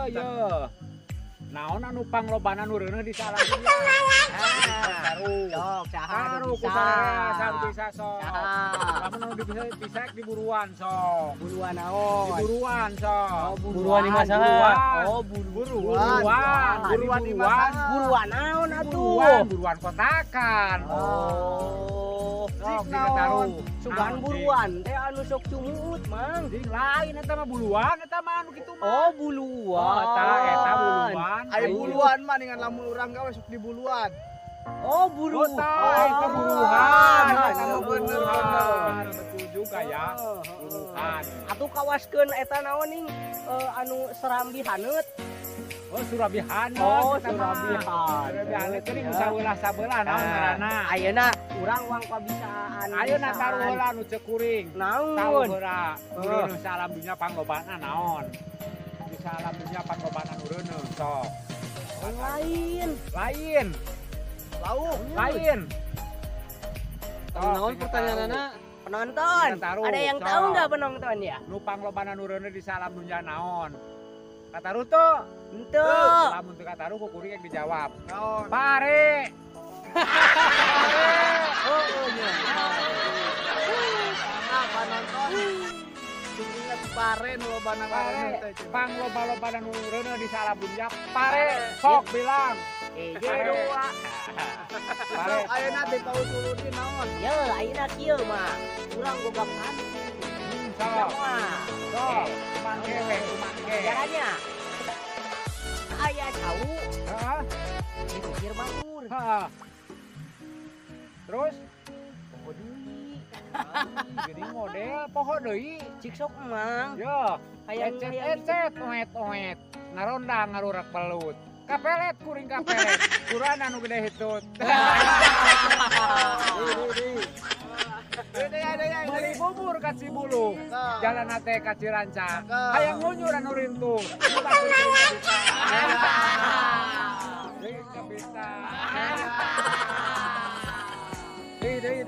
Ye. Naon anu panglobana nu reuneuh di salah dunya? Taruh. Sok saha anu bisa. Bisa sok. Lamun anu bisa diburuan sok. Buruan naon? Diburuan sok. Oh, buruan di masalah. Oh, buruan. Buruan di masalah. Buruan naon atuh? Buruan kotakan. Oh. Sok naon? Sugan buruan teh anu sok cumuut, Mang. Ding lain eta mah buluan eta mah anu kitu mah. Oh, buluan. Oh, eta buluan. Ai buluan mah ningan lamun urang gawe sok dibuluan. Oh, buruan. Oh, itu buruan. Bener bener. Betul juga ya. Buruan. Atuh kawaskeun eta naon ning anu serambi haneut. Oh, surabi haneut. Oh, surabi haneut. Surabi haneut teh musaweulah sabelah naon ngaranna. Ayeuna urang wang pabisaan. Ayeuna taruh heula nu ceuk kuring. Naon? Taruh heula. Reuneuh salam dunya panglobana naon? Di salam dunya panglobana nu reuneuh sok. Lain. Lain. Lauk. Lain. Naon pertanyaanna? Penonton. Ada yang tahu enggak penonton ya? Nu panglobana nu reuneuh di salam dunya naon? Kataruh tuh. Henteu. Lamun teu kataruh ku kuring yang dijawab. Naon? Pare. Pare. Oh, nya. Nah, penonton. Ingat pare nu lobana ngaranna teh. Pangloba-lobana nu reuneuh di salam dunya pare. Sok bilang. Pare. Pare. Ayeuna teh pausuludin naon? Ye, ayeuna kieu mah. Urang boga pantun. Sok. Sok, mangke we, mangke. Caranya. Aya cau. Heeh. Dipikir batur. Heeh. Terus poho deui. Jadi model poho deui. Cik sok mang. Yo, hayang ecet oet-oet. Ngaronda ngarurak belut. Kapelet kuring kapelet. Kurang anu gede hitut. Beli bubur ka Cibulu, jalan ate ka Ciranca. Hayang ngunyur anu rintuh. Bisa. Deui.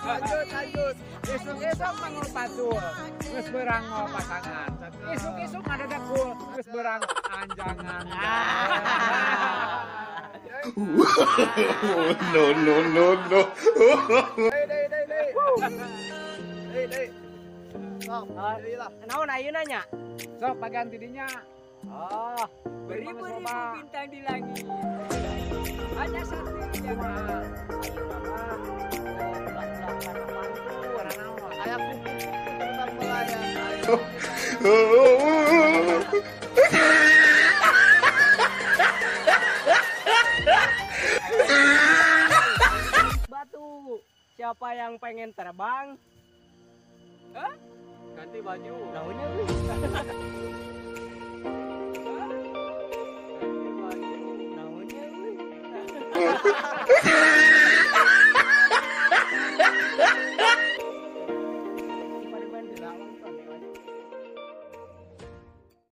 Lanjut. Isuk-isuk mangun pacul, geus beurang mau pasangan. Isuk-isuk ngadadakul, geus beurang anjangan. No no no no. Deui. Sok, deui lah. Naon ayeuna nya? Sok bagian tidinya. Oh, beribu-ribu bintang di langit. Hanya satu yang mahal. Ayo mama. Ayah kupu-kupu terbang melayang. Batu. Siapa yang pengen terbang? Hah? Ganti baju. Naonnya euy? Naonnya euy?